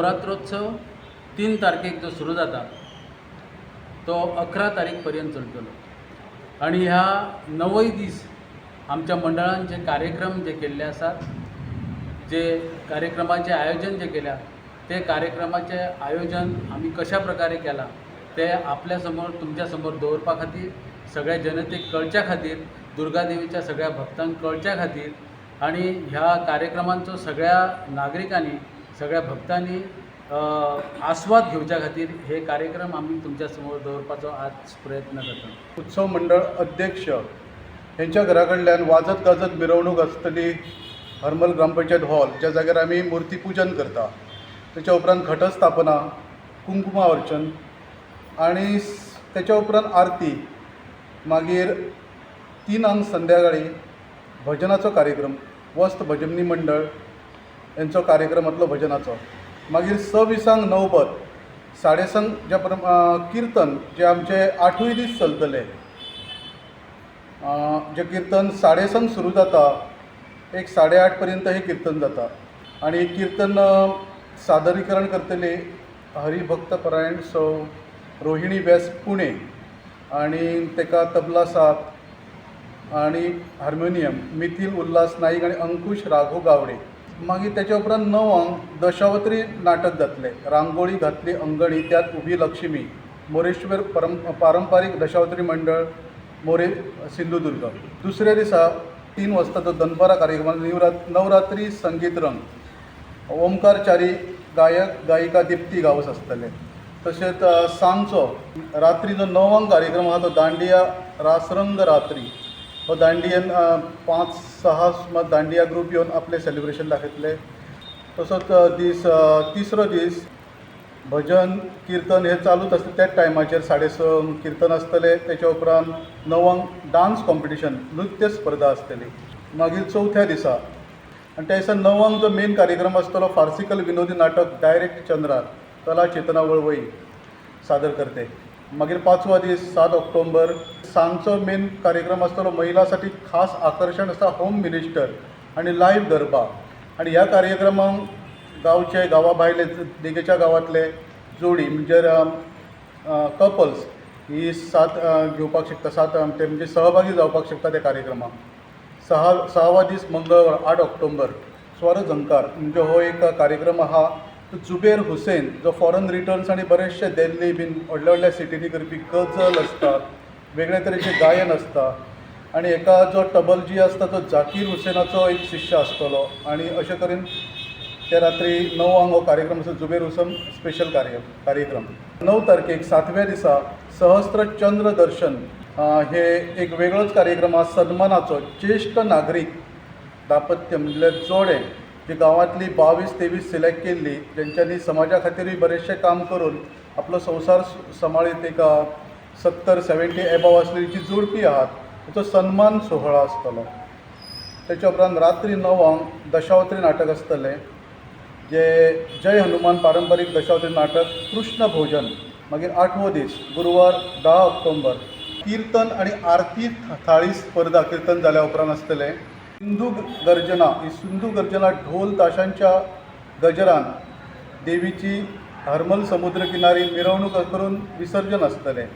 नवरात्रोत्सव 3 तारखेक जो सुरू जाता तो 11 तारीख पर्यंत चलतलो आनी ह्या 9 दीस आमच्या मंडळान जे कार्यक्रम जे केल्ले आसात, जे कार्यक्रमाचें आयोजन जें केल्या ते कार्यक्रमाचें आयोजन आमी कशा प्रकारे केलां तें आपल्या समोर तुमच्या समोर दवरपा खातीर, सगळ्या जनतेक कळच्या खातीर, दुर्गा देवीच्या सगळ्या भक्तांक कळच्या खातीर आनी ह्या कार्यक्रमांचो सगळ्या नागरिकांनी, सगळ्या भक्तांनी आस्वाद घेवच्या खातीर हे कार्यक्रम आमी तुमच्या समोर दवरपाचो आज प्रयत्न करता. उत्सव मंडळ अध्यक्ष हेंच्या घरा कडल्यान वाजत गाजत मिरवणूक आसतली हरमल ग्रामपंचायत हॉल, ज्या जाग्यार आमी मुर्ती पुजन करता. तेच्या उपरांत घटस्थापना, कुंकुमार्चन आनी तेच्या उपरांत आरती. मागीर 3ांक संध्याकाळी भजनाचो कार्यक्रम, वस्त भजनी मंडळ हेंचो कार्यक्रम जातलो भजनाचो. मागीर 6:20 नवबत, 6:30 ज्या किर्तन जें आमचें 8ूय दीस चलतलें. जें किर्तन 6:30 सुरू जाता, एक 8:30 पर्यंत हें किर्तन जाता आनी किर्तन सादरीकरण करतले हरिभक्त परायण सौ रोहिणी व्यास, पुणे आनी तेका तबला साथ आनी हार्मोनियम मिथील उल्हास नाईक आनी अंकुश राघव गावडे. मागीर तेच्या उपरांत 9ांक दशावतारी नाटक जातलें, रांगोळी घातली अंगणी त्यात उभी लक्ष्मी, मोरेश्वर पारंपारीक दशावतारी मंडळ, मोरे, सिंधुदुर्ग. दुसऱ्या दिसा 3 वाजता तो दनपारा कार्यक्रम, नवरात्री संगीत रंग, ओमकार च्यारी गायक, गायिका दिप्ती गांवस आसतले. तशेंच सांजचो रात्री जो 9ांक कार्यक्रम आहा तो दांडिया रासरंग रात्री, हो दांडियन 5-6 सुमार दांडिया ग्रूप येवन आपलें सेलिब्रेशन दाखयतले. तसोच दीस, तिसरो दीस भजन किर्तन हें चालूच आसता. त्याच टायमाचेर 6:30 किर्तन आसतलें. तेच्या उपरांत 9ांक डांस कॉम्पिटिशन, नृत्य स्पर्धा आसतली. मागीर चवथ्या दिसा आनी त्या दिसा 9ांक जो मेन कार्यक्रम आसतलो, फार्सिकल विनोदी नाटक डायरेक्ट चंद्रार, कला चेतना वळवई सादर करते. मागीर पांचवा दीस 7 ऑक्टोबर सांजचो मेन कार्यक्रम आसतलो. महिलासाठी खास आकर्शण आसा होम मिनिस्टर आनी लायव्ह गरबा. आनी ह्या कार्यक्रमाक गांवचे, गांवा भायले, देगेच्या गांवांतले जोडी म्हणजे कपल्स ही साथ घेवपाक शकता, साथ ते म्हणजे सहभागी जावपाक शकता त्या कार्यक्रमाक. सहावा दीस मंगळवार 8 ऑक्टोबर स्वर झंकार, म्हणजे हो एक कार्यक्रम आहा. जुबेर हुसेन जो फॉरन रिटर्न्स आनी बरेचशे दिल्ली बीन व्हडल्या व्हडल्या सिटींनी करपी गजल आसता, वेगळे तरेचे गायन आसता आनी एका जो तबलजी आसता तो जाकीर हुसेनाचो एक शिश्य आसतलो. आनी अशे तरेन ते रात्री 9ांक हो कार्यक्रम आसा, जुबेर हुसेन स्पेशल कार्यक्रम. 9 तारखेक सातव्या दिसा सहस्त्र चंद्र दर्शन हे एक वेगळोच कार्यक्रम आसा सन्मानाचो. ज्येश्ठ नागरीक दाम्पत्य म्हणल्यार जोडे जी गांवांतली 22-23 सिलेक्ट केल्ली, जेंच्यांनी समाजा खातीरूय बरेचशें काम करून आपलो संवसार सांबाळीत एक 70 एबव आसलेली जी जोडपी आहात ताचो सन्मान सोहळो आसतलो. तेच्या उपरांत रात्री 9ांक दशावतारी नाटक आसतलें, जे जय हनुमान पारंपारीक दशावतारी नाटक, कृष्ण भोजन. मागीर आठवो दीस गुरवार 10 ऑक्टोबर किर्तन आनी आरती थाळी स्पर्धा किर्तन जाल्या उपरांत आसतलें. सिंधू गर्जना ही सिंधू गर्जना ढोल ताशांच्या गजरान देवीची हरमल समुद्र किनारी मिरवणूक करून विसर्जन आसतलें.